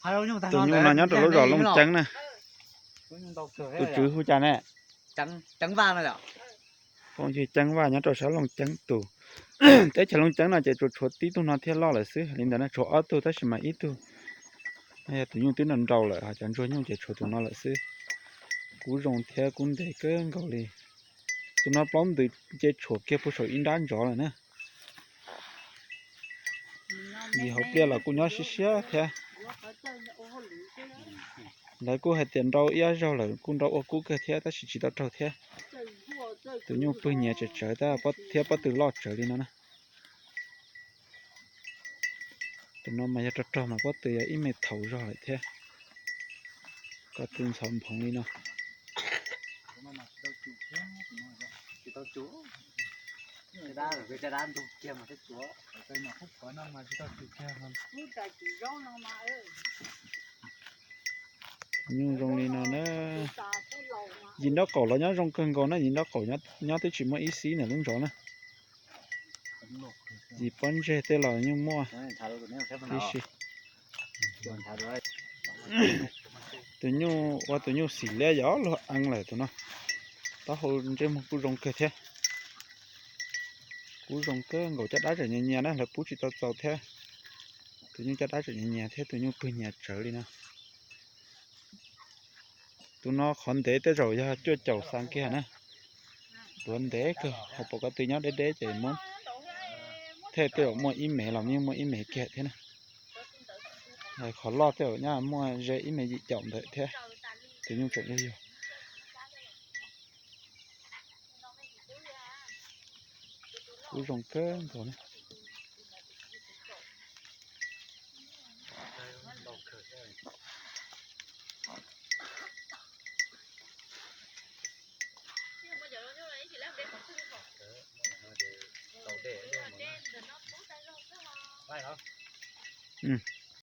Tus nyuj no nyob rau lub zos Looj Ceeb na. Tus tswv hu cas ne? Phooj ywg Ceeb Vaj nyob rau sab Looj Ceeb tus. Teb chaws Looj Ceeb no ces tsuas tshuav tib tug no thiaj loj lawm xwb li ntawd na, tshuav ob tug tab sis mas ib tug yog tus nyuj twb nrau nrau lawm, ho cov ntsuag nyuj ces tshuav tus no lawm xwb. Kub zoo thiab kub ntev kawg nkaus li. Tus no plaub ntws ces tshuam kiag puag saum ib nrab ntsov lawm na. Vim hauv pliaj los kuj nyob siab siab thiab. Lawv kuj hais tias nrau ib ob zaug lawm kuj nrau ua kub kawg thiab tab sis tsis tau raug thiab. Tus nyuj pwg nyias tsawv tsawv tab thiab pob tw loj tsawv li no na. Tus no mas yog rog rog mas pob tw yog ib me thaum zog lawm thiab. Ko tw ntxhov nphoov li no. Nyuj zoo li no na. Yim nraub qaum los nyob zoo kawg nkaus na, yim nraub qaum nyob twb tsis muaj ib xib ntawm lub ntsov na. Yim pob ntseg tej los yeej muaj tib si. Tus nyuj ua tus nyuj xim liab yog luag eev lawm tus no. Taub hau ntsej muag kuj zoo kawg thiab. Kub zoo kawg nkaus, caj dab tseem nyias nyias na, lawv pub tsis tau txaus thiab. Tus nyuj caj dab tseem nyias nyias thiab tus nyuj pwg nyias tsawv li no. Tus no qhov ntev tej zaum yog cuaj caum xas kiag na. Tuav ntev kawg, hauv paus ko tw nyob deb deb ces muab thej tej zaum muaj ib mev los yeej muaj ib mev kiag thiab na. Qhov loj tej zaum nyob muaj ze ib mev yim caum ntawm thiab. Tus nyuj tseem yog yug. Kub zoo kawg nkaus na.